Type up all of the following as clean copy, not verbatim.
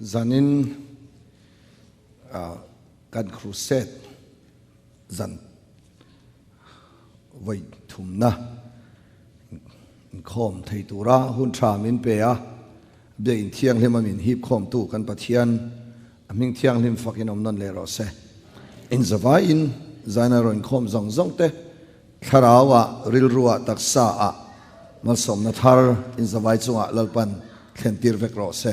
Zanin kan crusade zan vawi thumna inkhawm thei tura hun tha min pe a, Biakinn thianghlim a min hip khawmtu kan Pathian a hming thianghlim fakin awm nawn leh rawh se. Inzavaiin zaina rawn inkhawm zawng zawng te Thlarau ah, rilru ah, taksa ah malsawmna thar inzavai chungah Lalpan thlen tir vek rawh se.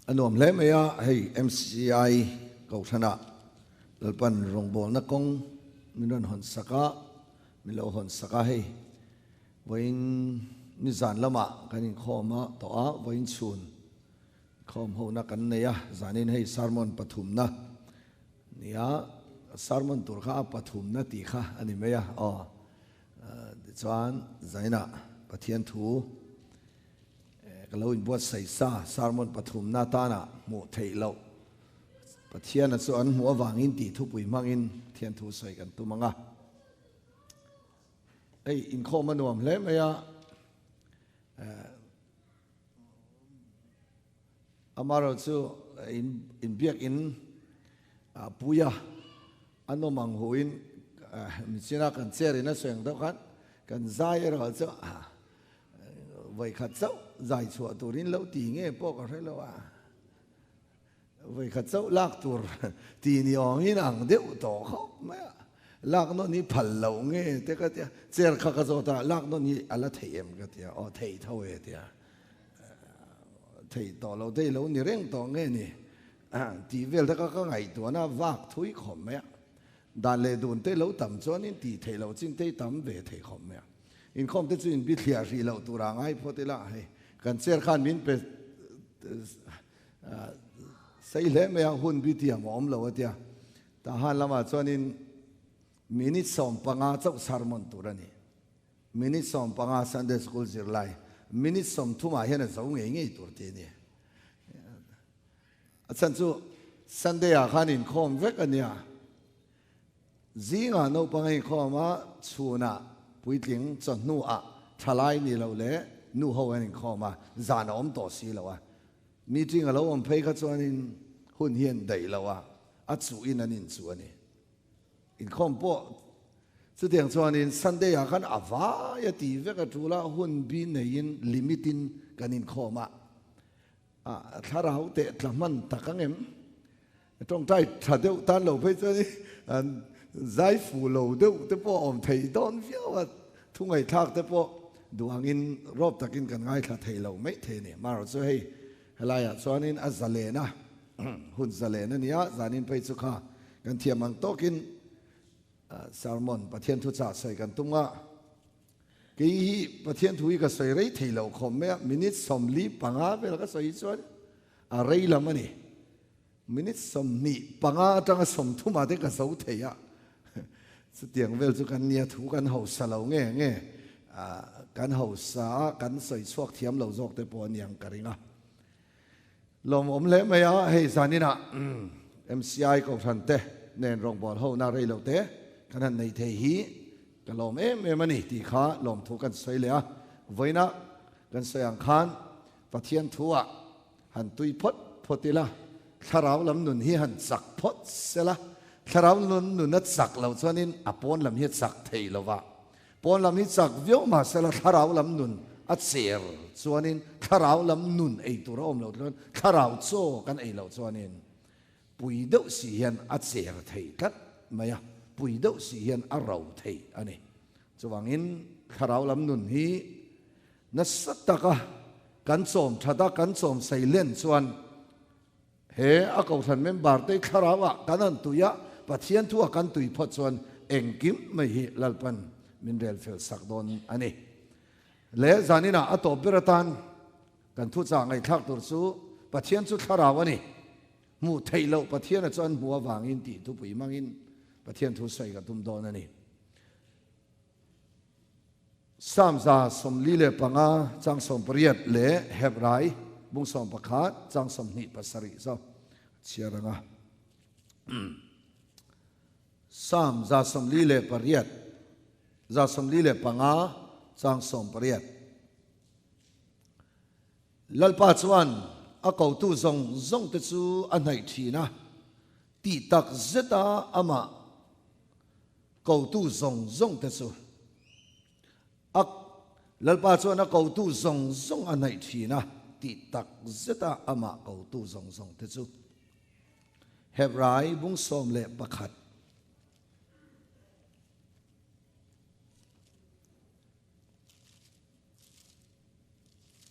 A nuam hle mai a, hei MCI Kohhranah Lalpan rawngbawlna kawng min rawn hawn sak a, min lo hawn sak a hei. Vawiin nizan lamah kan inkhawm a tawh a, vawiin chhun Khawm hona kan nei a, zanin hei sermon pathumna nia, sermon tur kha a pathumna tih kha a ni mai a, aw tichuan zainah Pathian thu ka lo inbuatsaih sa sermon pathumna atana hmuh theih loh Pathiana chu an hmuh avangin tih thupui hmangin Pathian thu sawi kan tum ang a. Hei inkhawm a nuam hle mai a. Amaherawh chu inbiak in puia an awm ang huin michina kan chair in a sawi ang deuh khan kan zai erawh chu vawikhat chauh zai chhuah turin lo ti nge pawh ka hre lo a, vawikhat chauh lak tur ti ni awngin ang deuh tawh khawp mai a, lak nawn hi phal loh nge te ka tia, chair kha ka zawt a lak nawn hi a la theih em ka tia, aw theih tho e tia. Theih tawh lo te i lo ni reng tawh nge ni tih vel te kha ka ngaihtuahna vak thui khawp mai a. Dan leh dun te lo tam chuanin tih theih loh chin te i tam ve thei khawp mai a. Inkhawm te chu in bithliah hrih loh tur a ngai phawt ila hei kan chair khan min pe sei hle mai a, hun bi tiang a awm lo a tia. Tahan lamah chuanin minute 15 chauh sermon tur a ni. Minute 15 Sunday School zirlai minute 30 ah hian a zo ngei ngei tur tih a ni. A chhan chu Sunday ah khan inkhawm vek a nia. Zingah naupang a inkhawm a, chhunah puitling chawhnu ah thalai ni lo leh nu ho an inkhawm a, zan a awm tawh si lo a. Meeting a lo awm phei kha chuanin hun hian daih lo a, a chuhin an inchuh a ni. Inkhawm pawh chutiang chuanin Sunday ah khan a vai a ti vek a tul a, hun bi neiin limit in kan inkhawm a, a thlarau teh tla hman tak ang em? Tawngtai tha deuh tan lo phei chuan an zai fu lo deuh te pawh a awm thei dawn viau a, thu ngaihthlak te pawh duh angin rawp takin kan ngaithla thei lo mai thei a ni. Marawh chu hei helaiah chuanin a zalen a. Hun zalen a nia, zanin phei chu kha kan thiam ang tawkin sermon Pathian thu chah sawi kan tum a. Kei hi Pathian thu hi ka sawi rei thei lo khawm mai a, minute 45 vel ka sawi hi chuan a rei lam a ni. Minute 25 atanga 30 ah te ka zo thei a. Chutiang vel chu kan nia, thu kan hausa lo nge nge kan hausa a, kan sawi chhuak thiam lo zawk te pawh a niang ka ring a. Lawmawm hle mai a, hei zaninah MCI Kohhran te nen rawngbâwl hona rei lo te kan han nei thei hi ka lawm em em a ni tih kha lawmthu kan sawi leh a. Vawiina kan sawi ang khan Pathian thu-ah han tui phawt phawt ila, thlarau lam nun hi han chak phawt sela, thlarau nun a chak loh chuanin a pawn lam hi a chak thei lo va. Pawn lam hi chak viau mah sela thlarau lam nun a cher chuanin thlarau lam nun ei tur a awm loh chuan thlarau chaw kan ei loh chuanin pui deuh si hian a cher thei tlat mai a, pui deuh si hian a ro thei a ni. Chuvangin thlarau lam nun hi nasa taka kan chawm that a, kan chawm sei len chuan He a kohhran member te thlarau ah kan han tui a, Pathian thu ah kan tui phawt chuan engkim mai hi Lalpan min rel fel sak dawn a ni. Le zanin ah a tawp ber atan kan thuchah ngaihthlak tur chu Pathian chu thlarau a ni. Hmuh theih loh Pathian a chuan hmuh avangin tih thupui hmangin Pathian thu sawi ka tum dawn a ni. Psalm 45 chang 18 leh Hebrai bung 11 chang 27 zo chhiar anga. Psalm 48. 145 chang 18. Lalpa chuan a kotu zawng zawng te chu a hnaih thin a, tih tak zeta amah kotu zawng zawng te chu a Lalpa chuan a kotu zawng zawng a hnaih thin a, tih tak zeta amah kotu zawng zawng te chu Hebrai bung 11.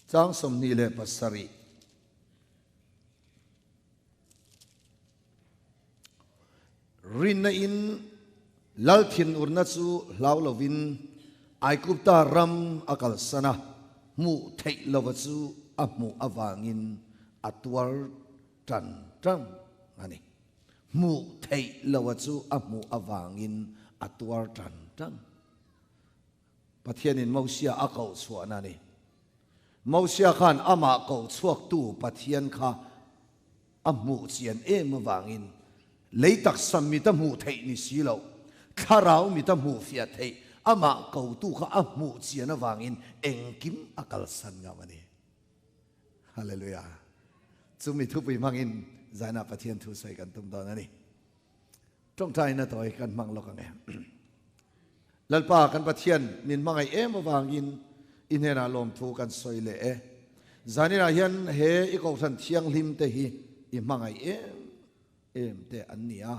Chang 27. Rinna in lal thinurna chu hlau lovin Aigupta ram a kalsan a, hmuh theih lova chu a hmuh avangin a tuar tan tan a ni. Hmuh theih loa chu a hmuh avangin a tuar tan tan. Pathianin Mosia a koh chhuahna a ni. Mosia khan amah koh chhuaktu Pathian kha a hmuh chian em avangin lei taksa mit a hmuh theih ni si lo, thlarau mit a hmuh fiah theih amah kotu kha a hmuh chian avangin engkim a kalsan ngam a ni. Hallelujah! Chumi thupui hmangin zainah Pathian thu sawi kan tum dawn a ni. Tawngtaina tawi kan hmang lawk ang e. Lalpa kan Pathian min hmangaih em avangin i hnenah lawmthu kan sawi leh e. Zaninah hian he i kohhran thianghlim te hi i hmangaih em em te an ni a.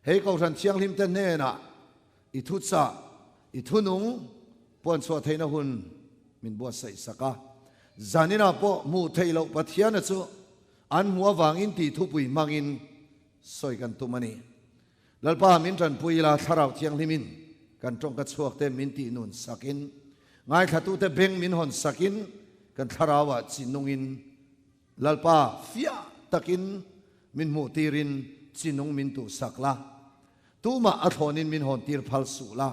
He kohhran thianghlim te hnenah i thuchah, i thunung puanchhuah theihna hun min buatsaih sak a. Zaninah pawh hmuh theih loh Pathiana chu an hmuh avangin tih thupui hmangin sawi kan tum a ni. Lalpa min tanpui ila Thlarau Thianghlimin kan tawngka chhuak te min tih nun sakin, ngaithlatute beng min hawn sakin, kan Thlarauah chi nungin Lalpa fiah takin min hmuh tirin chi nung min tuh sak la. Tumah a thlawnin min hawn tir phal suh la.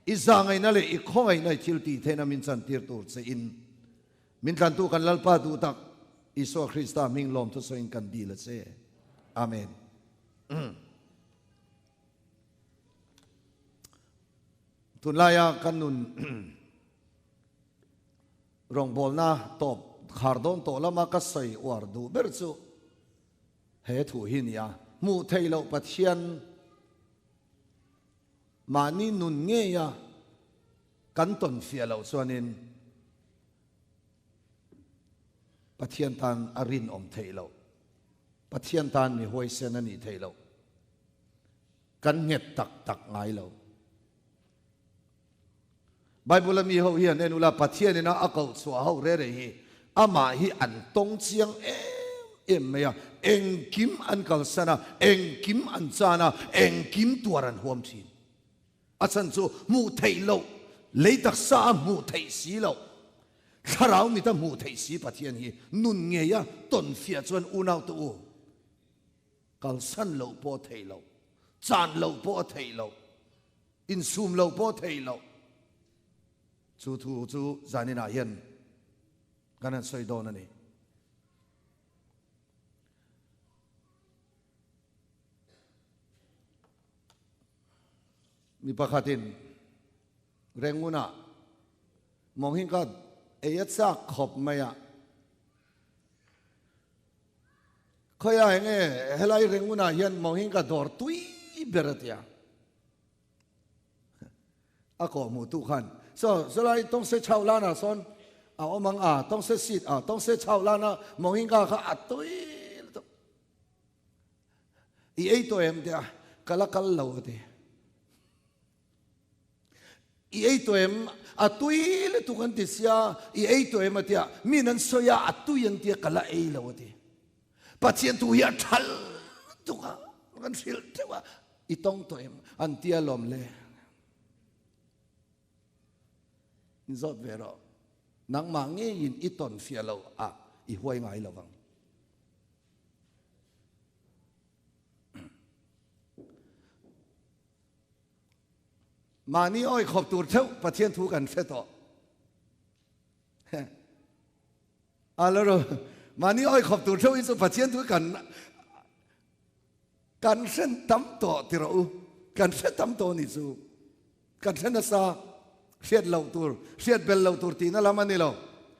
I zahngaihna leh i khawngaihna i thil tih theihna min chan tir tur che in min tlantu kan Lalpa duh tak Isua Krista hming lawm thusawiin kan dil a che. Amen. Tunlaia kan nun rawngbawlna tawp khar dawn tawh lama ka sawi uar duh ber chu he thu hi nia. Hmuh theih loh Pathian mahni nun ngeia kan tawn fiah loh chuanin Pathian tan a rinawm theih loh. Pathian tan mi huaisen a nih theih loh. Kan nghet tak tak ngai lo. Bible a mi ho hian en ula Pathian ina a koh chhuah ho re re hi amah hi an tawng chiang em em mai a, engkim an kalsan a, engkim an chan a, engkim tuar an huam thin. A chhan chu hmuh theih loh, lei taksa a hmuh theih si loh, thlarau mit a hmuh theih si Pathian hi nun ngei a tawn fiah chuan unau te u kalsan loh pawh a theih loh, chan loh pawh a theih loh, insum loh pawh a theih loh. Chu thu chu zaninah hian kan han sawi dawn a ni. Mi pakhatin Rangoon-ah mawnghinka ei a chak khawp mai a. Khawiah eng nge helai Rangoon-ah hian mawnghinka dawr tui ber a ti a. A kawhhmuh tu khan, Saw, sawlai tawngse chhau lanah sawn a awm ang a, tawngse seat a, tawngse chhau lana mawnghinka kha a tui lutuk. I ei tawh em tia ka la kal lo a ti. I ei tawh em a tui lutuk an ti sia i ei tawh em a tia min an sawi a a tui an tia ka la ei lo a ti. Pathian thu hi a tha lutuk a kan hrilh teuh a i tawng tawh em an tia lawm le. In zawt ve rawh nangmah ngeiin i tawn fiah lo a i huai ngai lo vang. Mahni awi khawp tur theuh Pathian thu kan hre tawh. Alaro mahni awi khawp tur theuh hi chu Pathian thu kan kan hre tam tawh ti rawh u. Kan hre tam tawh ni chu. Kan hre nasa, hriat loh tur, hriat bel loh tur tihna lam a ni lo.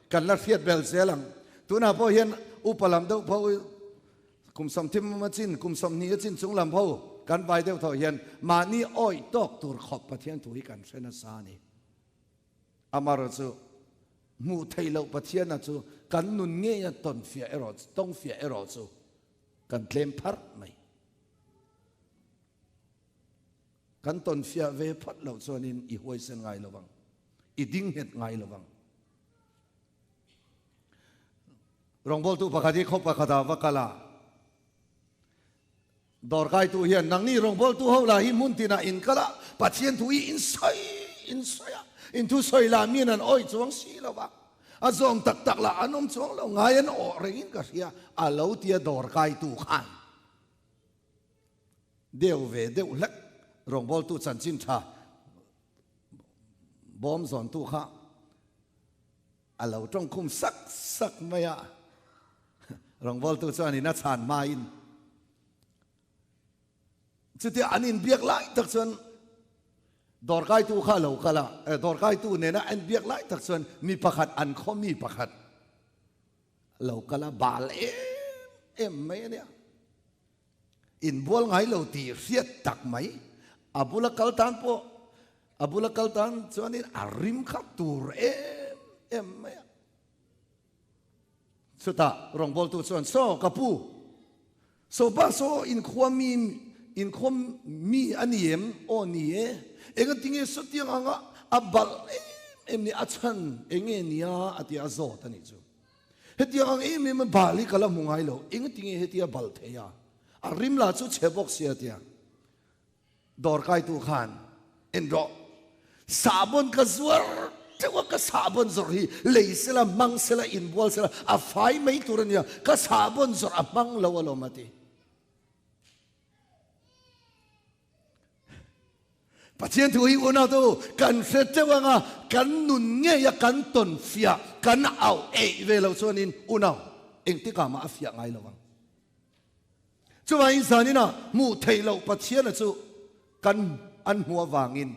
Kan la hriat bel zel ang. Tunah pawh hian upa lam deuh pho, kum sawmthim a chin, kum 20 a chin chung lam ho kan vai deuh tho hian mahni awih tawk tur khawp Pathian thu hi kan hre nasa a ni. Amarawh chu hmuh theih loh Pathiana chu kan nun ngeia tawn fiah erawh, tawng fiah erawh chu kan tlem pharh mai. Kan tawn fiah ve phawt loh chuanin i huaisen ngai lo vang, i ding nghet ngai lo vang. Rawngbawltu pakhat hi khaw pakhatah va kal a, dawrkaitu hian nangni rawngbawltu ho lah hi hmun tinah in kal a, Pathian thu hi in sawi in sawi a, in thu sawi lah miin an awih chuang si lo va, a zawm tak tak lah an awm chuang lo, ngai an awh rengin ka hria, a lo tia dawrkaitu khan. Deuh ve deuh hlek rawngbawltu chanchin tha bawm zawntu kha a lo tawngkhum sak sak mai a. Rawngbawltu chuanin a chhan hmain chutia an inbiak lai tak chuan dawrkaitu kha a lo kal a, dawrkaitu nena an biak lai tak chuan mi pakhat an khaw mi pakhat lo kal a, bal em em mai a nia. Inbual ngai lo tih hriat tak mai. A bula kal tan pawh, a bula kal tan chuanin a rim kha tur em em mai a. Chutah rawngbawltu chuan, Saw ka pu, saw pa saw inkhua mi, inkhua mi a ni em? Aw ni e, engatinge sawtiang anga a balh em em ni, a chhan enge nia a tia a zawt a nih chu. Hetiang ang em em a bal hi ka la hmu ngai lo, engatinge hetia bal thei a? A rim lah chu chhe bawk sia tia dawr kaitu khan en rawh. Sahbawn ka zuar teuh a, ka sahbawn zawrh hi lei sela, hmang sela, inbual sela a fai mai tur a nia, ka sahbawn zawrh a hmang lo alawm a ti. Pathian thu hi unau te u, kan hre teuh anga kan nun ngei a kan tawn fiah, kan auh eih ve lo chuanin unau engtikah mah a fiah ngai lo ang. Chuvangin zaninah hmuh theih loh Pathiana chu kan an hmuh avangin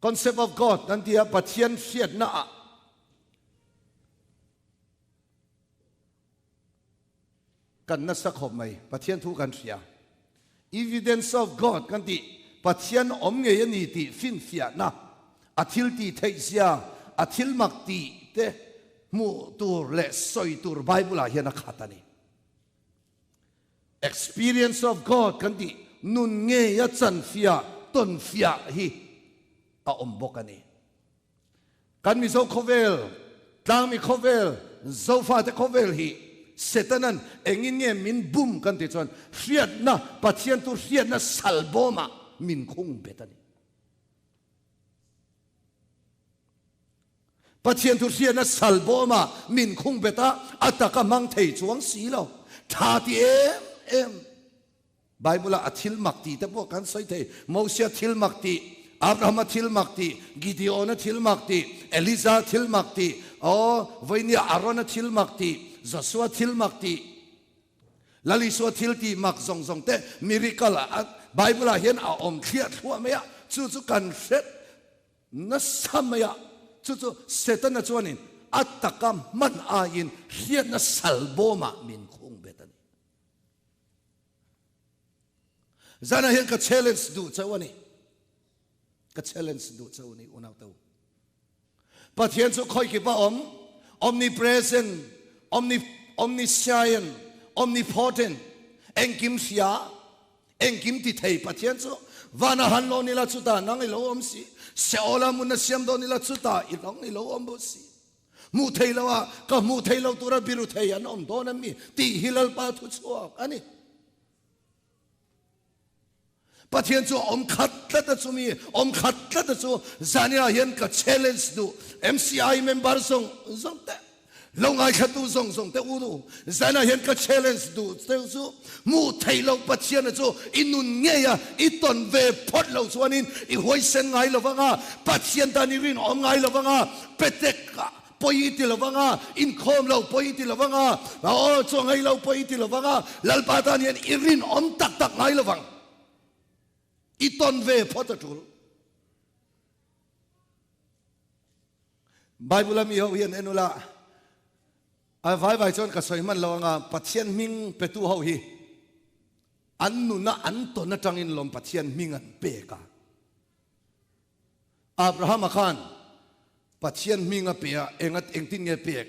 Concept of God kan ti a, Pathian hriatna ah Kan nasa khawp mai. Pathian thu kan hria. Evidence of God kan tih, Pathian awm ngei a ni tih finfiahna, a thil tih theih zia, a thil mak tih te hmuh tur leh sawi tur Bible ah hian a khat a ni. Experience of God kan tih, nun ngei a chanfiah, tawnfiah hi a awm bawk a ni. Kan Mizo khawvel, Tlangmi khawvel, Zofate khawvel hi Setanan engin nge min bum kan tih chuan hriatna, Pathian tu hriatna salbawmah min khung bet a ni. Pathian thu hriatna salbawmah min khung bet a, a taka hmang thei chuang si lo. Tha ti em em. Bible-a a thil mak tih te pawh kan sawi thei. Mosia thil mak tih, Abrahama thil mak tih, Gideona thil mak tih, Eliza thil mak tih, aw, vawinia Arona thil mak tih, Joshua thil mak tih, Lal Isua thil tih mak zawng zawng te miracle a Bible-ah hian a awm thliah thluah mai a, chu chu kan hre nasa mai a, chu chu Setana chuanin a taka hman aiin hriatna salbawmah min khung bet a ni. Zanah hian ka challenge duh chauh a ni. Ka challenge duh chauh a ni unau te u. Pathian chu khawi kip a awm, omnipresent, omni omniscient, omnipotent, engkim hria, engkim ti thei Pathian chu vana han lo ni la chutah nang i lo awm si, Seola mun a siam dawn ni la chutah i nang i lo awm bawk si. Hmuh thei lo a, ka hmuh thei lo tura biru thei an awm dawn a mi tih hi Lalpa thu chhuak a ni. Pathian chu awm khat tlat a chumi awm khat tlat a chu zania hian ka challenge duh MCI member zawng zawng te lo ngaithlatu zawng zawng te u nu zana hian ka challenge duh te chu hmuh theih loh Pathian a chu i nun ngei a i tawn ve phawt lo chuanin i huaisen ngai lovang a Pathian tan i rinawm ngai lovang a Petek ah. pawi i ti lo vang a, inkhawm lo pawi i ti lo vang a, aw chaw ngei lo pawi i ti lo vang a, Lalpa tan hian i rinawm tak tak ngai lo vang. I tawn ve phawt a tul. Bible a mi ho hian en ula, a vai vai chuan ka sawi hman lo anga Pathian hming petu ho hi an nuna an tawn atangin lawm Pathian hming an pek a. Abrahama khan Pathian hming a pe a, enga engtin nge pek?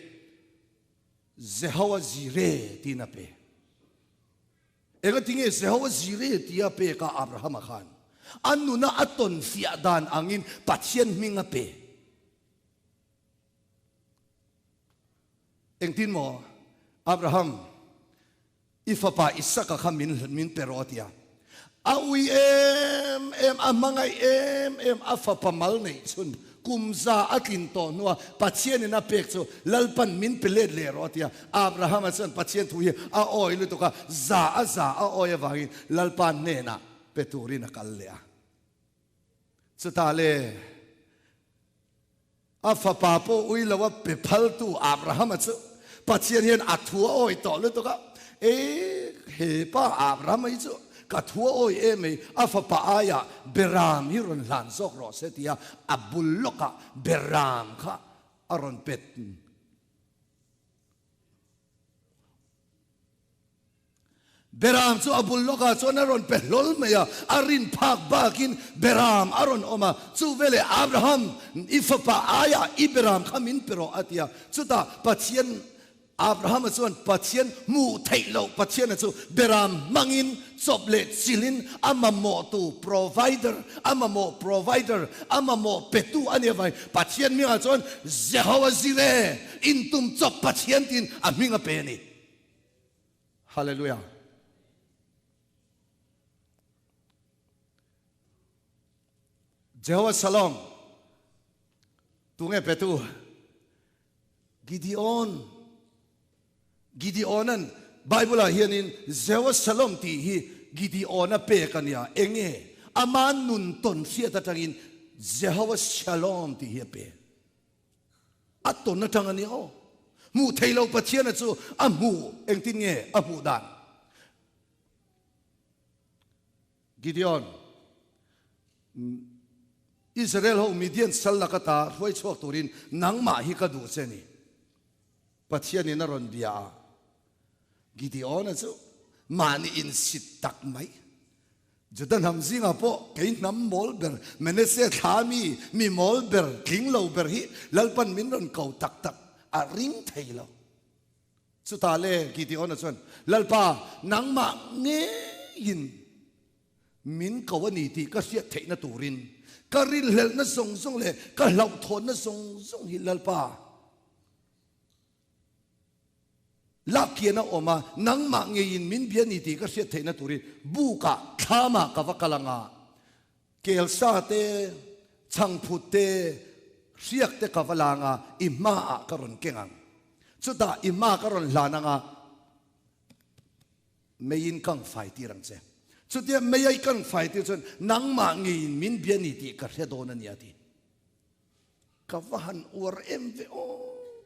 Jehowa Jireh tiin a pe. Engatinge Jehowa Jireh tia pek a Abrahama khan a nuna a tawn fiah dan angin Pathian hming a pe. Engtin maw Abraham i fapa Isaka kha min min pe rawh a ti a. A ui em em, a hmangaih em em, a fapa mal neih chhun kum za a tlin tawh hnua Pathianin a pek chu Lalpan min pe let leh rawh a ti a. Abrahama chuan Pathian thu hi a awi lutuk a, za a za a awi avangin Lalpa hnenah pe turin a kal leh a. Chutah le a fapa pawh ui lo a pe phaltu Abrahama chu Pathian hian a thu a awi tawh lutuk a, E he pa Abrahama hi chu ka thu a awi em ei, a fapa aiah Beram hi rawn hlan zawk rawh se tia a bul lawkah Beram kha a rawn pet. Beram chu a bul lawkah chuan a rawn pe hlawl mai a, a rin phak bakin Beram a rawn awm a. Chu veleh Abraham, i fapa aiah i Beram kha min pe rawh a ti a. Chutah Pathian, Abrahama chuan Pathian hmuh theih loh Pathiana chu Beram hmangin chawp leh chilhin a mamawhtu, provider, a mamawh provider, a mamawh petu a nih avangin Pathian hmingah chuan Jehovah Jireh, intum chawp Pathian tiin a hming a pe a ni. Hallelujah. Jehovah Shalom. Tunge petu? Gideon. Gideonan Bible ah hianin Jehovah Shalom tih hi Gideona pek a nia. Enge? Ama nun tawn hriat atangin Jehovah Shalom tih hi a pe. A tawn atang a nia aw. Hmuh thei lo Pathiana chu a hmu engtin nge a hmuh dan? Gideon, Israel ho Midian sal lak ata hruai chhuak turin nangmah hi ka duh che ni. Pathianin a rawn bia a. Gideon-a chu mahni insit tak mai. Juda hnam zingah pawh kei hnam mawl ber, Manasseh thla mi, mi mawl ber, tling lo ber hi Lalpan min rawn ko tak tak a ring thei lo. Chutah le Gideon-a chuan, Lalpa, nangmah ngeiin min ko a ni tih ka hriat theihna turin ka rinhlelhna zawng zawng leh ka hlauhthawnna zawng zawng hi Lalpa, Lakkian a awm a, nangmah ngeiin min bia ni tih ka hriat theihna turin bukah thlamah ka va kal ang a, kelsa te, chhangphut te, hriak te ka va lang a, i hmaah ka rawn keng ang. Chutah i hma ka rawn hlan ang a, meiin kang fai tir ang che. Chutia mei a i kang fai tir chuan nangmah ngeiin min bia ni tih ka hre dawn a ni a ti. Ka va han uar em ve aw!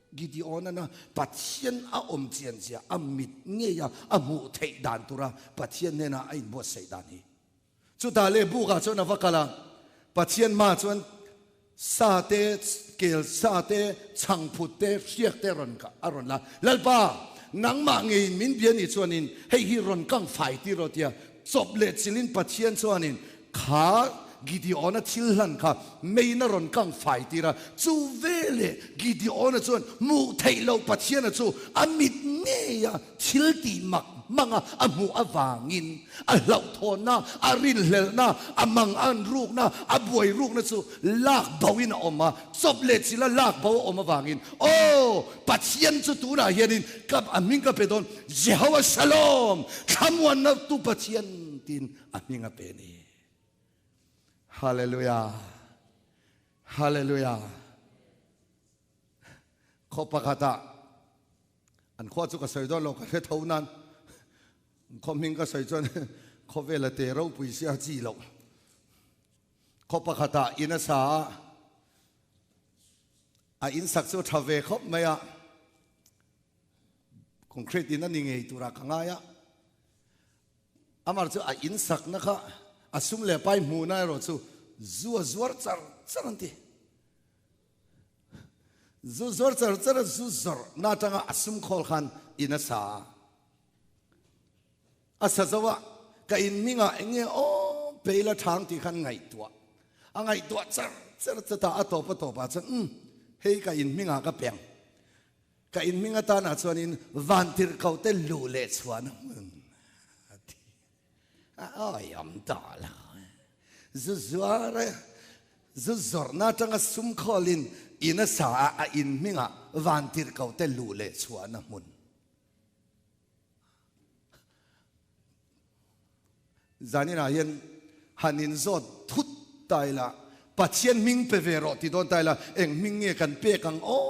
Gideon-ana Pathian a awm chian zia a mit ngei a, a hmuh theih dan tura Pathian hnena a inbuatsaih dan hi. Chutah leh bukah chuan a va kal a, Pathian hmaah chuan sa te, kel sa te, chhangphut te, hriak te rawn a rawn la. Lalpa, nangmah ngeiin min bia nih chuanin hei hi rawn kang fai tir rawh tia chawp leh chilhin Pathian chuanin Kha Gideon-a thil hlan kha meiin a rawn kang fai tir a, chu veleh Gideon-a chuan hmuh theih loh Pathiana chu a mit ngeia thil tih mak hmanga a hmuh avangin a hlauhthawnna, a rinhlelhna, a mangan rukna, a buai rukna chu lak boin a awm a, chawp leh chila lak bo a awm avangin, Aw, Pathian chu tunah hianin ka a hming ka pe dawn, Jehovah Shalom, thlamuanna tu Pathian tiin A hming a pe ni. Hallelujah. Hallelujah. Khaw pakhatah an khua chu ka sawi dawn lo ka hre tho nan khaw hming ka sawi chuan khawvel a te ropui sia chi loh. Khaw pakhatah in a sa a. A in sak chu tha ve khawp mai a, concrete in a ni ngei turah ka ngai a. Amar chu a in sakna kha a sum leh pai hmuhna erawh chu zu a zuar char char an ti. Zu zuar char char a zu zawrh na atanga a sum khawl khan in a sa a. A sa zo a, ka in hmingah eng nge aw peila thang tih khan ngaihtuah a ngaihtuah char char chutah a tawp a tawpah chuan umm hei ka in hmingah ka peng ka in hming atanah chuanin vantirhkoh te luh leh chhuahna hmun a ti a awi awm tawh lo zu zuar a zu zawrhna atanga sum khawlin in a sa a a in hmingah vantirhkoh te luh leh chhuahna hmun. Zaninah hian han inzawt thut ta ila, Pathian hming pe ve rawh ti dawn ta ila, eng hming nge kan pek ang aw?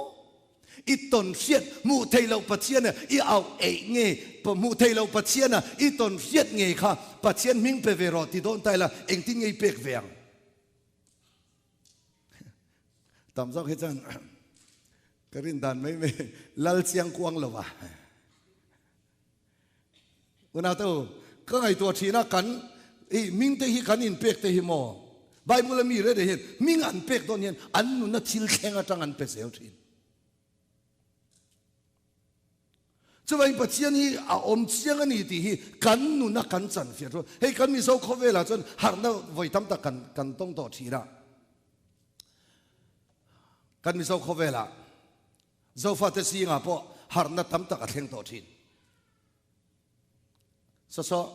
I tawn hriat hmuh theih loh Pathiana i auh eih nge hmuh theih loh Pathiana i tawn hriat ngei kha Pathian hming pe ve rawh ti dawn ta ila, engtin nge i pek ve ang? Tam zawk hi chuan ka rin dan mai mai lal chiang kuang lo a. Unau te u, ka ngaihtuah thin a kan i hming te hi kan inpek te hi maw? Bible a mi rere hian hming an pek dawn hian an nuna thil thleng atang an pe zel thin. Chuvangin Pathian hi a awm chiang a ni tih hi kan nuna kan chan fiah thu. Hei kan Mizo khawvelah chuan harhna vawi tam tak kan kan tawng tawh thin a. Kan Mizo khawvelah Zofate zingah pawh harhna tam tak a thleng tawh thin. Saw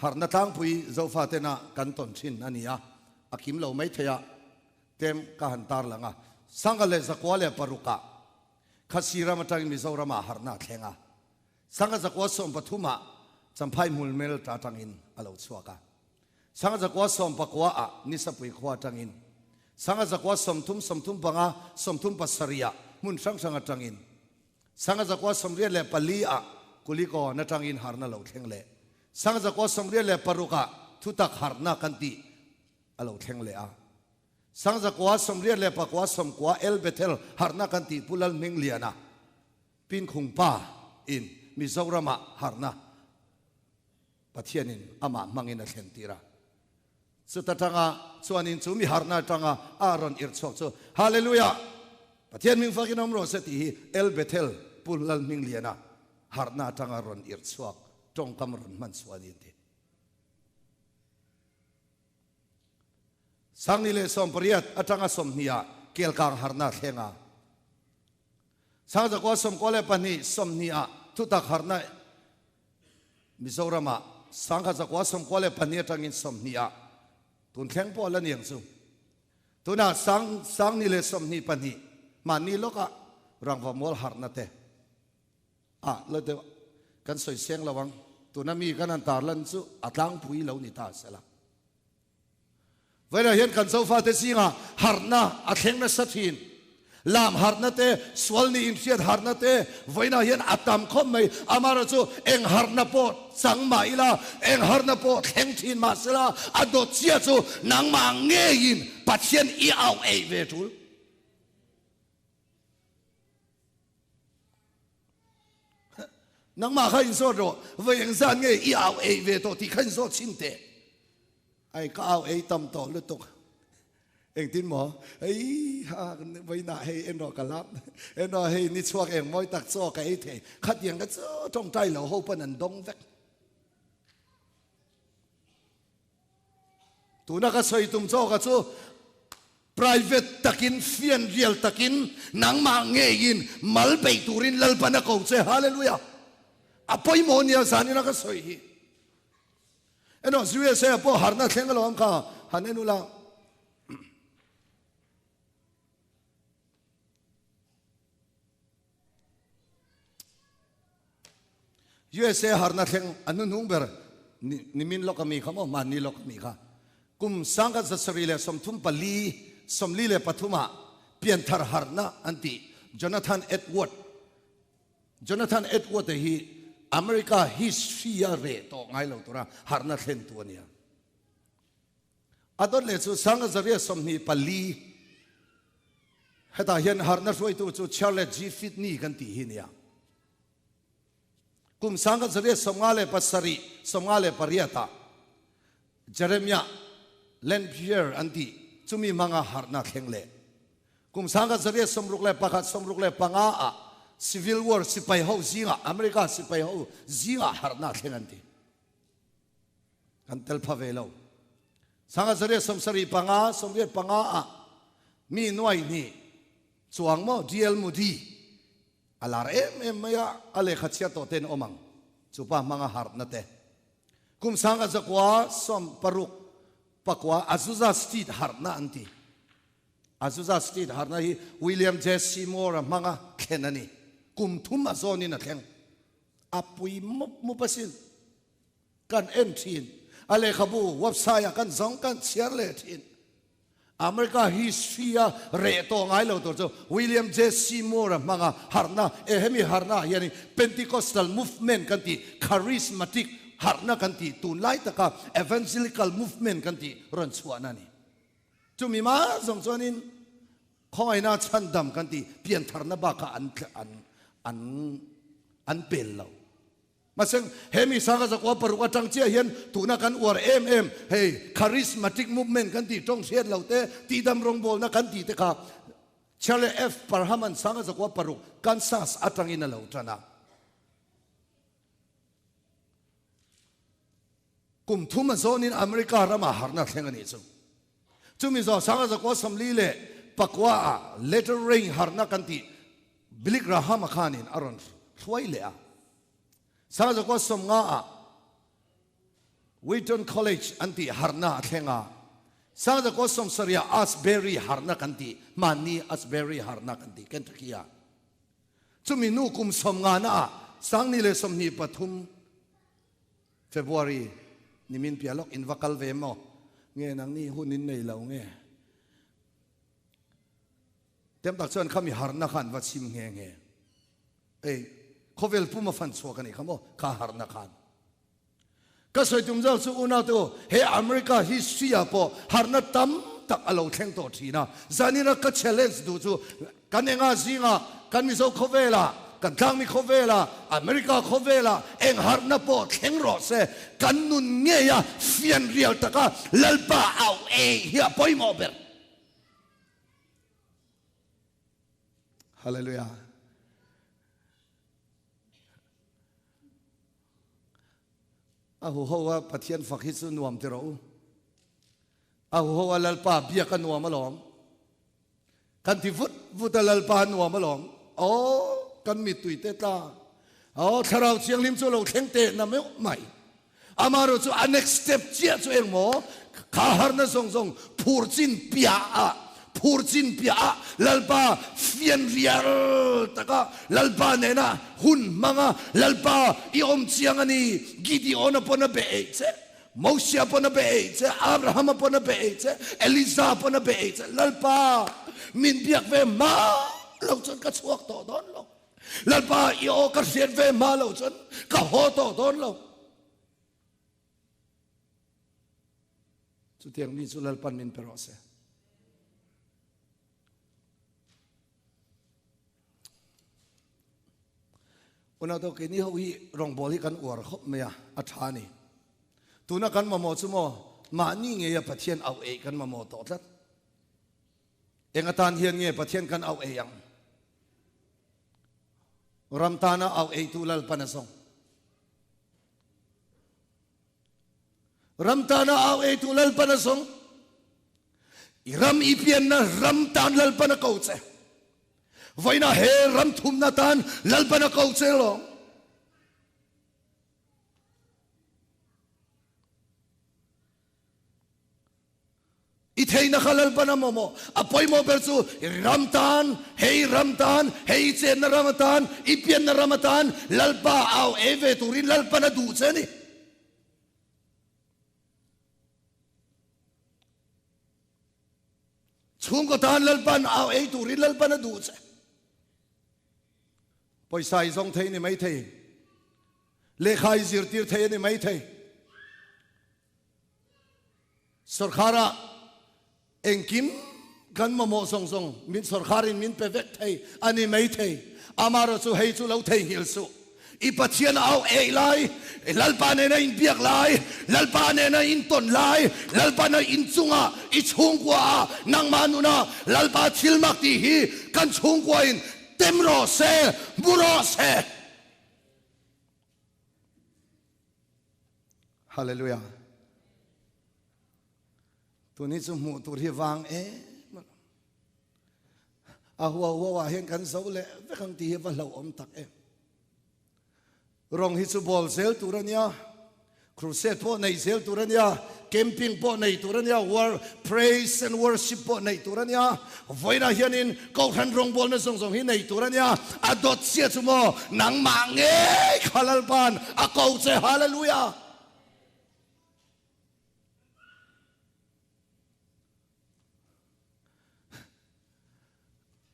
harhna tlangpui Zofatena kan tawn thin a ni a, a kim lo mai thei a, tlem ka han tarlang a. Sangha leh zakua leh parukah Khasi ram atangin Mizoramah harhna a thleng a. Sangha zakua 13ah Champhai hmulmel ta atangin a lo chhuak a. Sangha zakua 19 ah Nisapui khua atangin, Sangha zakua 30, 35, 37 ah hmun hrang hrang atangin, Sangha zakua 84 ah Kulikawn atangin harhna lo thleng leh, Sangha zakua 86 ah thutak harhna kan tih a lo thleng leh a. Sangha zakua 89, 90 El Bethel harhna kan tih Pu Lalhmingliana Pinkhungpa in Mizoramah harhna Pathianin amah hmangin a thlen tir a. Chuta tanga chuanin chu mi harhna atanga a rawn irh chhuak chu Hallelujah! Pathian hming fakin awm rawh se tih hi El Bethel Pu Lalhmingliana harhna atanga rawn irh chhuak tawngkam rawn hman chhuah a ni an ti. Sangni leh 18 atanga 20 ah Kelkang harhna a thleng a. Sangzakua 92 20 ah thutak harhna Mizoramah sangkhat zakua 92 atangin 20 ah tun thleng pawh la niang chu. Tunah sang sangni leh 22 mahni lawkah rangva mual harhna te ah la deuh kan sawi seng lo ang. Tuna mi kan han tarlan chu a tlangpui lo ni ta sela. Vawiinah hian kan Zofate zingah harhna a thleng nasa thin. Lam harhna te, sual nih inhriat harhna te vawiinah hian a tam khawp mai. Amaherawh chu eng harhna pawh chang mah ila, eng harhna pawh thleng thin mah sela, a dawt chiah chu nangmah ngeiin Pathian i auh eih ve tul. Nangmah kha inzawt rawh, vawi engzat nge i au ei ve tawh tih kha inzawt chhin teh. Ai ka au ei tam tawh lutuk. Engtin maw? Ei ha vawiinah hei en rawh ka lap, en rawh hei ni chhuak eng mawi tak chaw ka ei thei. Khatiang ka chu tawngtai lo ho pawn an dawng vek. Tuna ka sawi tum chaw ka chu private takin fian rial takin nangmah ngeiin mal beih turin Lalpan a ko che. Hallelujah! A pawimawh nia zanina ka sawi hi. Eno USA pawh harna thleng alawm kha han en ula. USA harna thleng a hnuhnung ber nimin lawk ami kha maw mahni lawk ami kha kum 1734 43 ah pianthar harna an ti Jonathan Edward Jonathan Edward hi America history a reh tawh ngai lo tura harna thlen tu ania. A dawt leh chu 1924. Hetah hian harhna hruaitu chu Charles G. Finney kan tih hi nia. Kum 1857, 58 ah Jeremiah Lanphier an tih chumi hmanga harhna thleng leh kum 1861, 65 ah Civil War sipai ho zingah, America sipai ho zingah harhna thleng an ti. Kan tel pha ve lo. 1875, 85 ah mi nuai hnih chuang maw DL Moody a lar em em mai a, a lehkha chhiat tawh ten awm ang. Chupa hmanga harhna te. Kum 1966 Azusa Street harhna an ti. Azusa Street harhna hi William J. Seymour a hmanga thlen a ni. Kum thum a zawnin a thleng. A pui mup mup asin. Kan en thin. A lehkhabu website ah kan zawng kan chhiar leh thin. America history a reh tawh ngai lo tur chu William J. Seymour a hmang a, harhna, e hemi harhna ah hianin Pentecostal movement kan tih, Charismatic harhna kan tih, tunlai taka Evangelical movement kan tih rawn chhuahna a ni. Chumi mah zawng chuanin khawngaihna chhandam kan tih piantharna bakah an an an an pel lo. Mahse, he mi sanga zakua paruk atang chiah hian tuna kan uar em em, hei charismatic movement kan tih tawng hriat lo te, tihdam rawngbawlna kan tih te kha Charlie F. Parham-a'n sanga zakua paruk Kansas atangin a lo tan a. Kum thum a zawnin America ramah harhna thleng a nih chu. Chumi zawh sanga zakua 44 ah Latter Rain harhna kan tih Billy Graham-a khanin a rawn hruai leh a. Sangzakua 50 ah Wheaton College an tih harhna a thleng a. Sangzakua 70 ah Asbury harhna kan tih, hmanni Asbury harhna kan tih Kentucky ah. Chumi nu kum 50 na ah 2023 February nimin piah lawk in va kal ve maw? Nge nangni hun in nei lo nge? Tem tak chuan khami harhna khan va chim nghe nghe. Ei, khawvel pum a fan chhuak a nih kha maw, kha harhna khan. Ka sawi tum zawk chu unau te u, he America history ah pawh harhna tam tak a lo thleng tawh thin a. Zanina ka challenge duh chu kan enga zingah, kan Mizo khawvelah, kan tlangmi khawvelah, America khawvelah eng harhna pawh thleng rawh se, kan nun ngeia fianrial taka Lalpa au ei hi a pawimawh ber. Hallelujah. A hu ho a Pathian fak hi chu nuam ti rawh u. A hu ho a Lalpa biak a nuam alawm. Kan ti vut vut a Lalpa nuam alawm. Aw kan mittui te tla. Aw thlarau thianghlim chu lo thleng teh na meuh mai. Amaherawh chu a next step chiah chu engmaw kha harna zawng zawng phur chin piah ah phur chin piah ah Lalpa fianrial taka Lalpa nena hun hmanga Lalpa i awm chiang a ni Gideon-a pawn a be eih che Mosia pawn a be eih che Abraham-a pawn a be eih che Eliza pawn a be eih che Lalpa min biak ve hma lo chuan ka chhuak tawh dawn lo. Lalpa i aw ka hriat ve hma lo chuan ka haw tawh dawn lo. Chutiang mi chu Lalpan min pe rawh se. Unau to keini ho hi rawngbawl hi kan uar khawp mai a, a tha ni. Tuna kan mamawh chu maw mahni ngeia Pathian auh eih kan mamawh tawh tlat. Eng atan hian nge Pathian kan auh ei ang? Ram tana auh eitu Lalpan a zawng. Ram tana auh eitu Lalpan a zawng. I ram i pianna ram tan Lalpan a ko che. Vawiina he ram thumna tan Lalpan a ko che lawng. I theihna kha Lalpan a mamawh. A pawimawh ber chu i ram tan, hei ram tan, hei i chenna ram atan, i pianna ram atan Lalpa au ei ve turin Lalpan a duh che a ni. Chhungkaw tan Lalpan au ei turin Lalpan a duh che. Pawisa i zawng thei a ni maithei. Lehkha i zirtir thei a ni maithei. Sorkara engkim Kan mamawh zawng zawng min sawrkharin min pe vek thei a ni mai thei. Amaherawhchu hei chu lo theihnghilh suh. I Pathian a auh eih lai, Lalpa nena inbiak lai, Lalpa nena intawn lai, Lalpa na inchunga i chhungkua ah nangmah nuna Lalpa thil mak tih hi kan chhungkua in tem rawh se, hmu rawh se. Hallelujah. Tun hi chu hmuh tur hi vang em alawm. A huau huau ah hian kan zo leh vek ang tih hi va hlauhawm tak em. Rawng hi chu bawl zel tur a nia, crusade pawh nei zel tur a nia, camping pawh nei tur a nia, war, praise and worship pawh nei tur a nia, vawiinah hianin Kohhran rawngbawlna zawng zawng hi nei tur a nia, a dawt sia chu maw nangmah ngei kha Lalpa'n a ko che, Hallelujah!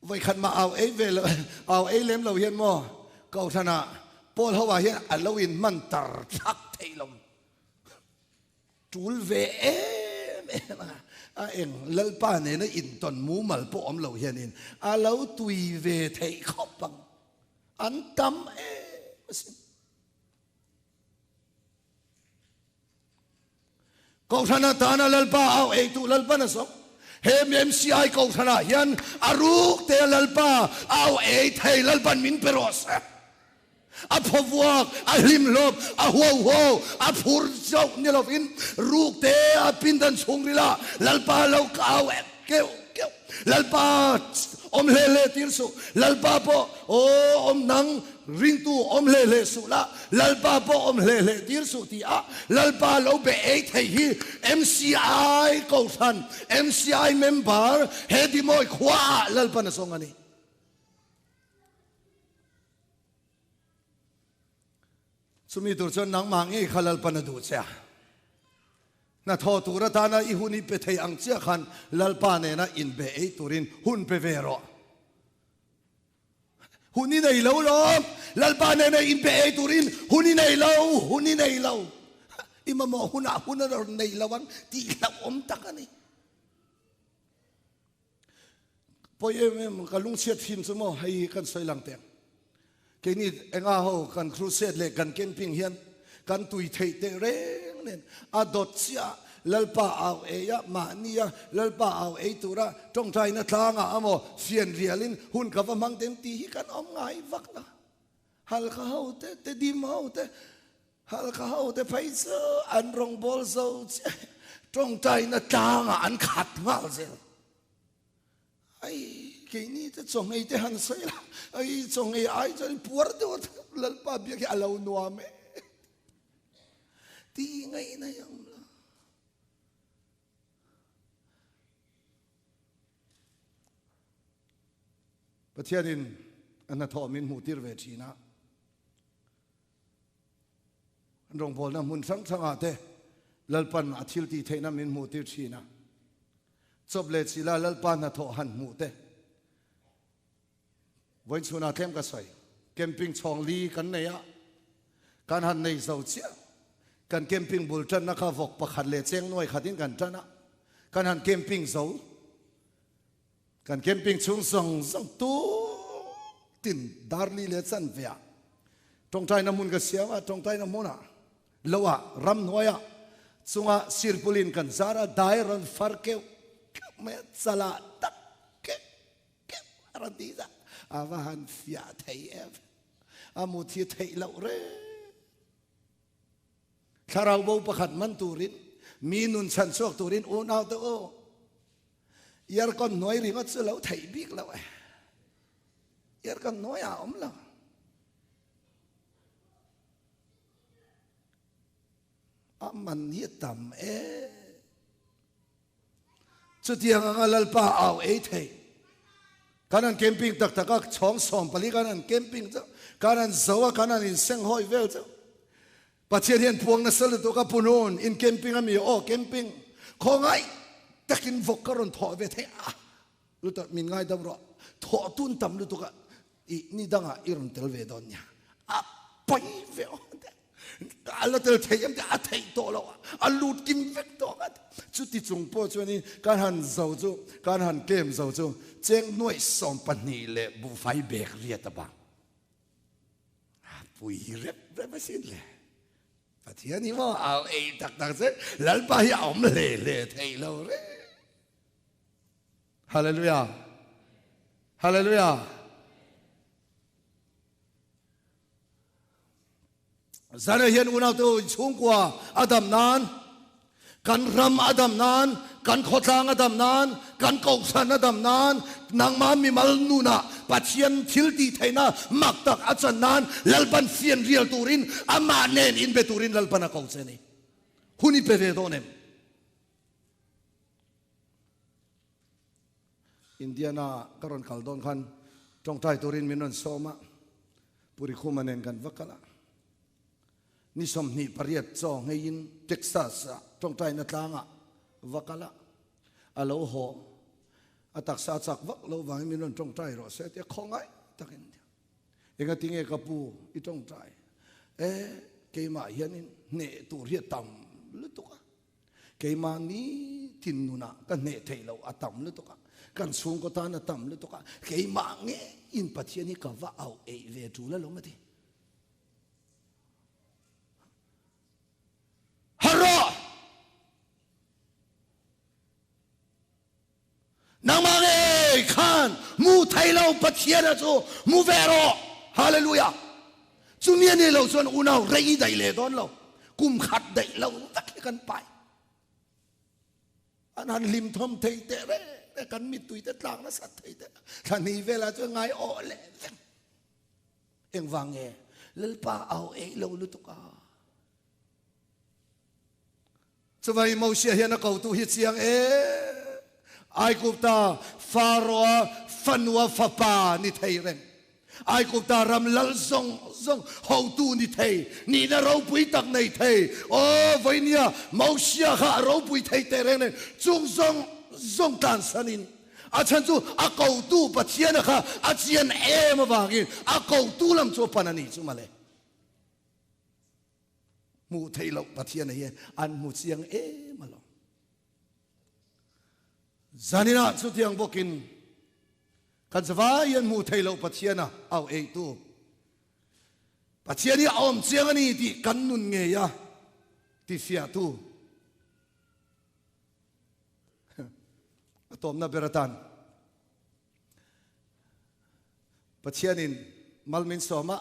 Vawikhat mah au ei ve lo, au ei lem lo hian maw Kohhranah Paul ho ah hian a lo in hman tar thak thei lo. Tul ve em em a, a eng Lalpa nena intawn mumal pawh awm lo hianin a lo tui ve theih khawp ang. An tam em asin. Kohhran atana Lalpa au eitu Lalpan a sawm. He MCI Kohhranah hian a ruk te Lalpa au ei thei Lalpan min pe rawh se. A phawvuak, a hlimhlawp, a huauhuau, a phur zauh ni lovin ruk te a pindan chhungrila Lalpa lo ka au keuh keuh. Lalpa awm hle hle tir suh. Lalpa pawh aw awm nang ringtu awm hle hle suh la, Lalpa pawh awm hle hle tir suh ti a Lalpa lo be ei thei hi MCI Kohhran, MCI member he Dimawi khua ah Lalpan a zawng a ni. Chumi tur chuan nangmah ngei kha Lalpan a duh che a. Hnathawh tur atana i hun i pe thei ang chiah khan Lalpa nena inbe ei turin hun pe ve rawh. Hun i nei lo lawm, Lalpa nena inbe ei turin hun i nei lo, hun i nei lo. I mamawh hunah hun a rawn nei lo ang tih hlauhawm tak a ni. Pawi em em ka lungchhiat fim chu maw hei hi kan sawi lang teh ang. Keini enga ho kan crusade leh kan camping hian kan tui theih teh reng nen a dawt chiah Lalpa au ei a mahni a Lalpa au ei tura tawngtaina tlangah amaw fian rialin hun ka va hmang ten tih hi kan awm ngai vak la. Halkha ho te Tedim ho te Halkha ho te phei chu an rawngbâwl zo chiah tawngtaina tlangah an khat nghal zel. Ai, keini te chawngei te han sawi la, ai chawngei ai chuan puar deuh a Lalpa biak hi a lo nuam e. Ti ngaihna hi a awm lo. Pathianin a hnathawh min hmuhtir ve thin a. An rawngbawlna hmun hrang hrangah te Lalpan a thil tih theihna min hmuhtir thin a. Chawp leh chila Lalpa hnathawh han hmuh te. Vawiin chhunah tlem ka sawi. Camping chhawng li kan nei a, kan han nei zo chiah. Kan camping bul tanna kha vawk pakhat leh cheng nuai khatin kan tan a, kan han camping zo. Kan camping chhung zawng zawng tutin darli leh chanve ah tawngtaina hmun ka siam a, tawngtaina hmunah lo ah ramhnuai ah chunga sirpulin kan zar a, dai rawn far keuh keuh mai a, chalah tak keuh keuh a rawn ti zah, a va han fiah thei em, a mut hi theih loh reng. Thlarau bo pakhat man turin, mi nun chhan chhuak turin unau te u, Yarkon hnuai ringawt chu lo theih bik lo e. Yarkon hnuai ah awm lo. A man hi tam e. Chutiang anga Lalpa au ei thei. Kan han camping tak tak a, chhawng 14 kan han camping chu, kan han zo a, kan han inseng hawi vel chu. Pathian hian puang nasa lutuk a punun in camping a mi aw camping khawngaih takin vawk ka rawn thawh ve thei a lutuk min ngaidam rawh thawh tun tam lutuk a i ni dangah i rawn tel ve dawn nia a pawi ve aw ka A la tel thei em tih a theih tawh loh a, a lut kim vek tawh ang a ti. Chuti chung pawh chuanin kan han zo chu, kan han claim zo chu cheng nuaih 12 leh buhfai bek riat a bang. A pui rep rep asin le. Pathian hi maw au ei tak tak che, Lalpa hi a awm hle hle thei lo reng. Hallelujah! Hallelujah! Zana hian unaute u inchhungkua a dam nan, kan ram a dam nan, kan khawtlang a dam nan, kan kohhran a dam nan, nangmah mimal nunah Pathian thil tih theihna mak tak a chan nan Lalpan fian rial turin amah nen inbe turin Lalpan a ko che a ni. Hun i pe ve dawn em? Indiana ka rawn kal dawn khan tawngtai turin min rawn sawm a, Puri Khuma nen kan va kal a. Ni 28 chaw ngheiin Texas ah tawngtaina tlangah va kal a, a lo haw. A taksa a chak vak lo vangin min rawn tawngtai rawh se tia khawngaih takin Engati nge ka pu i tawngtai? E, keimah hianin hneh tur hi a tam lutuk a. Keimahni tin nunah ka hneh theih loh a tam lutuk a, kan chhungkaw tan a tam lutuk a, keimah ngeiin Pathian hi ka va auh eih ve tul alawm a ti. Harh rawh! Nangmah ngei khan mu thei lo Pathian a chu mu ve rawh. Hallelujah. Chumi a nih loh chuan unau rei daih leh dawn lo. Kum khat daih lo vek hi kan pai. An han hlim thawm thei teh reng reng kan mittui te tlak nasat thei teh. Thla hnih velah chuan ngai awh leh vek. Engvang nge? Lalpa au eih lo lutuk a. Chuvai Mosia hian a kotu hi chiang e. Aigupta Pharaoh-a fanua fapa ni thei reng. Aigupta ram lal zawng zawng hotu ni thei, nihna ropui tak nei thei. Aw, vawinia Mosia kha a ropui thei teh reng nen chung zawng zawng tlansanin a chhan chu a kotu Pathiana kha a chian em avangin a kotu lam chu a pan a ni chu mawle. Hmuh theih loh Pathian hi an hmu chiang em alawm. Zaninah chutiang bawkin kan zavai hian hmuh theih loh Pathian a au eitu Pathian hi a awm chiang a ni tih kan nun ngei a tifiahtu a tawmna ber atan Pathianin mal min sawm a,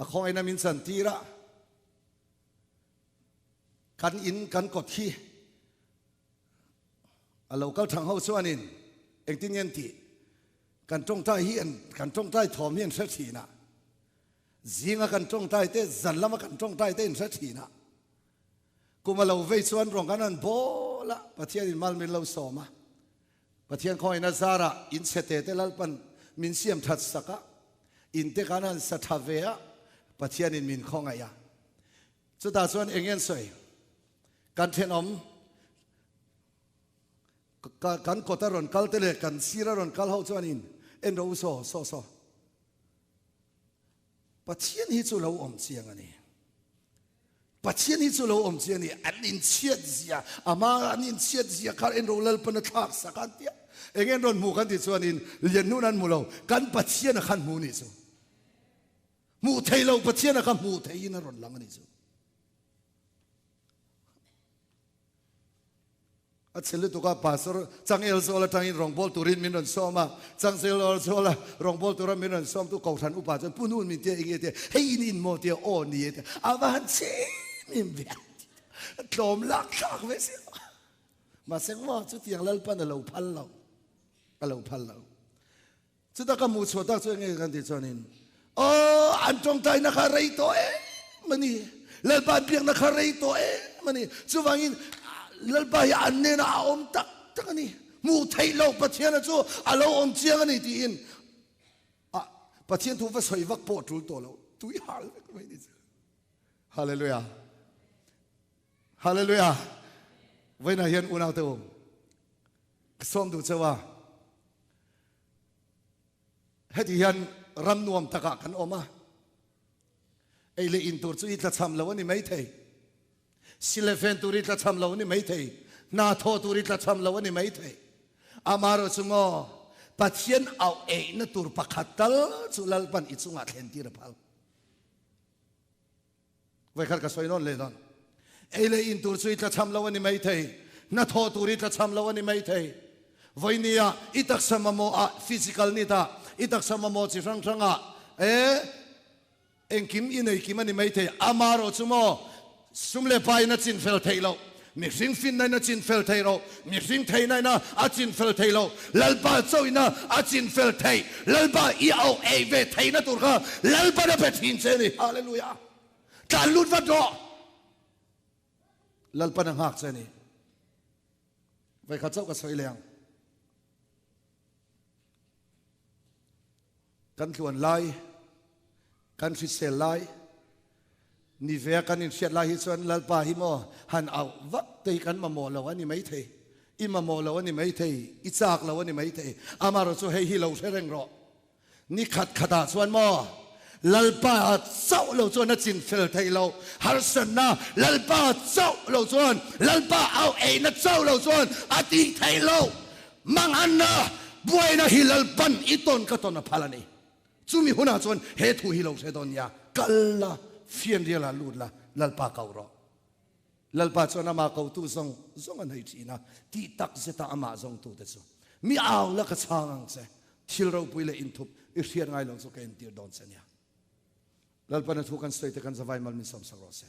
a khawngaihna min chan tir a, kan in kan kawt hi a lo kal thang ho chuanin engtin nge an tih? Kan tawngtai hi an kan tawngtai thawm hi an hre thin a, zinga kan tawngtai te zan lama kan tawngtai te in hre thin a, kum a lo vei chuan rawng kan han bawl a, Pathianin mal min lo sawm a. Pathian khawngaihna zarah in chhete te Lalpan min siam that sak a, in te khan han sa tha ve a, Pathianin min khawngaih a. Chutah chuan eng nge an sawi? Kan thenawm, kan kawta rawn kal te leh kan sira rawn kal ho chuanin en rawh u saw, saw, saw. Pathian hi chu lo awm chiang a ni. Pathian hi chu lo awm chiang a ni. An inchhiat zia, ama an inchhiat zia kha en ro Lalpan a thlak sak an tia. Eng en rawn hmu kan tih chuanin lian hnun an hmu lo. Kan Pathian a khan hmu ni chu. Hmuh thei lo Pathian a kha hmuh theiin a rawn lang a ni chu. A chhe lutuk a, Pastor Changel Zawl atangin rawngbâwl turin min rawn sawm a, Changel Zawla rawngbâwl tura min rawn sawmtu Kohhran upa chuan Pu Nun min tia eng nge tia, hei in in maw tia, aw ni e tia, a va han chim em ve a ti a, tlawm lak thlak ve si lo. Mahse maw chutiang Lalpan a lo phal lo, a lo phal lo. Chuta ka hmuh chhuah tak chu enge kan tih chuanin, Aw, an tawngtaina kha rei tawh em a ni. Lalpa an biakna kha rei tawh em a ni. Chuvangin Lalpa hi an hnenah a awm tak tak a ni. Hmuh theih loh Pathiana chu a lo awm chiang a ni tiin a Pathian thu va sawi vak pawh tul tawh lo. Tui hal vek mai ni chu. Hallelujah. Hallelujah. Vawiinah hian unaute u, ka sawm duh cheu a. Heti hian ram nuam takah kan awm a. Ei leh in tur chu i tlachham lo a ni maithei. Sile fen tur i tlachham lo a ni maithei. Hna thawh tur i tlachham lo a ni maithei. Amaherawh chu maw, Pathian auh eihna tur pakhat tal chu Lalpan i chungah thlen tir a phal. Vawikhat ka sawi nawn leh dawn. Ei leh in tur chu i tlachham lo a ni maithei. Hna thawh tur i tlachham lo a ni maithei. Vawinia i taksa mamawh ah, physical need ah, i taksa mamawh chi hrang hrang ah, e, Engkim i nei kim a ni maithei, amarawh chu maw sum leh pa in a chin fel theih loh, mihring finna in a chin fel theih loh, mihring theihna in a a chin fel theih loh, Lalpa chauh in a a chin fel theih, Lalpa i auh ei ve theihna tur kha Lalpan a pe thin che a ni. Hallelujah! Tlan lut vat rawh! Lalpan a nghak che a ni. Vawikhat chauh ka sawi leh ang. Kan tluan lai, kan hrisel lai, ni ve a kan inhriat lai hi chuan Lalpa hi maw han auh vak te hi kan mamawh lo a ni maithei. I mamawh lo a ni maithei, i chak lo a ni maithei. Amaherawh chu hei hi lo hre reng rawh. Ni khat khatah chuan maw Lalpa chauh lo chuan a chin fel theih loh, harsatna Lalpa chauh lo chuan, Lalpa auh eina chauh lo chuan a tih theih loh. Manganna buaina hi Lalpan i tawn ka tawn a phal a ni. Chumi hunah chuan he thu hi lo hre dawn nia, kal la, fianrial ah lut la, Lalpa ko rawh. Lalpa chuan amah kotu zawng zawng a nei thin a, tih tak zeta amah zawngtute chu mi au la ka chhang ang che, thil ropui leh inthup i hriat ngai lo chu ka entir dawn che nia. Lalpan a thu kan sawi te kan zavai mal min sawmsak rawh se.